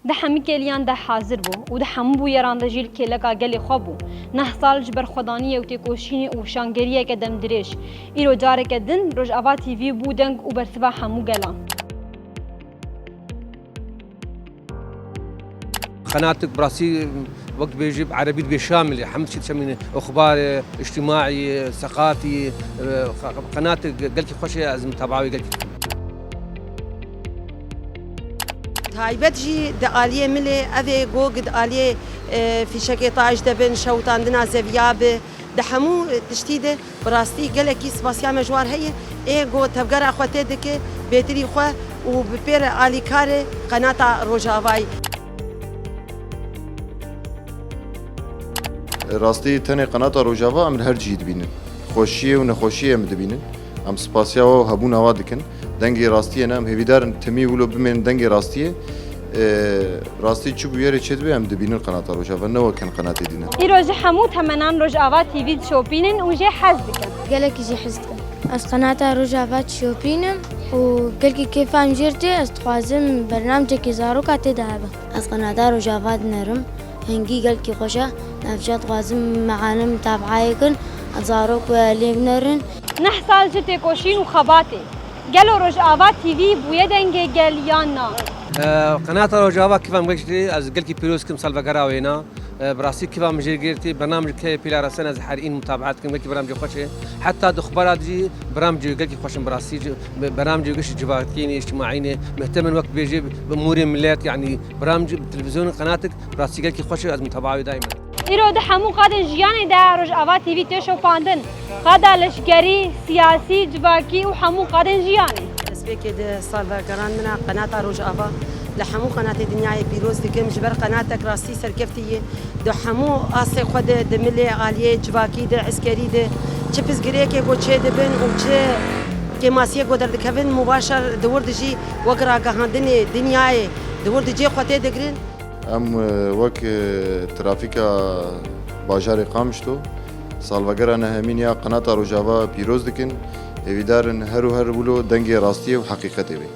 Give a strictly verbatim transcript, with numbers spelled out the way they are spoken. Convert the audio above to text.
Di hemî kêliyan de hazir bû û di hemû bûyeran de jî li kêleka gelê xwe bû. Neh sal ji berxwedaniyê û têkoşînê û weşangeriyeke demdirêj. Îro careke din Rojava T V bû deng û bersiva hemû gelan. Qenatik bi rastî wek dibêjî bi erebî dibê şamil e. Hemû tiştî dişemîne. Ixbar e, îctimaî, seqafî, e, qe-, qenatik gelkî xweş e, ez mutebaa wê gelkî dikim. Taybet jî di aliyê milê, ev ê go di aliyê, e, fîşekê taş de bin, şewitandina zeviya bi, di hemû tiştî de bi rastî gelekî spasiya me ji war heye. Ê go tevgera xwe tê dike, bêtirî xwe û bi pê re alîkarê qenata Rojavayî. Rastî tenê qenata Rojava em li her cihî dibînin. Xweşiyê û nexweşiyê em dibînin. Em spasiya we û hebûna we dikin. Dengê rastiyê ne, em hêvîdar in timî wilo bimên dengê rastiyê. E, rastî çi bûyerê çêdibe em dibînin qenata Rojava, ne wek hin qenatê dî ne. Îro ji hemû temenan Rojava T V dişopînin û jê hez dikin. Gelekî jî hez dikin. Ez qenata Rojava dişopînim û gelkî kêfa min jê re tê, ez dixwazim bernamecekî zaroka tê de hebe. Ez qenata Rojava dinerim. Hingî gelkî xweş e. Navçe dixwazim mealim tabiayê kin, zarok we lê binerin. Neh sal ji têkoşîn û xebatê. Gelo Rojava T V bûye dengê gel yan na? Eee, qenata Rojava kiva min gelkî, ez gelkî pîroz kim salvegera wêna. Eee, bi rastî kiva min jê girtî, bernamecê ke pêla resen ez her în mutabaet kim, gelkî bernamecê xweş e. Heta di xubera dî jî bernamecê gelkî xweş in bi rastî, bernamecê gelkî civakî ne, îctimaî ne. Muhtemin wek bêjî bi mûrê millet, yanî bernamecê televîzyonê qenatik Rastî gelkî xweş e, ez mutebaa wê daîmen. Îro di hemû qadên jiyanê de Rojava T V tê şopandin. Qada leşkerî, siyasî, civakî û hemû qadên jiyanê. Destpêkê di salvegerandina qenata Rojava li hemû qenatê dinyayê pîroz dikim. Ji ber qenatek rastî serkeftî ye. Di hemû astê xwe de, di milê, aliyê civakî de, eskerî de, çi pirsgirêkê ku çêdibin û çi kêmasiyê ku derdikevin, mubaşer di wir de jî wek ragihandinê dinyayê di wir de cê xwe tê digirin. Em, e, wek, e, trafîka bajarê Qamişlo, salvegera nehemîn ya Qenata Rojava pîroz dikin. Hêvîdar in her û her wilo dengê rastiyê û heqîqetê bê.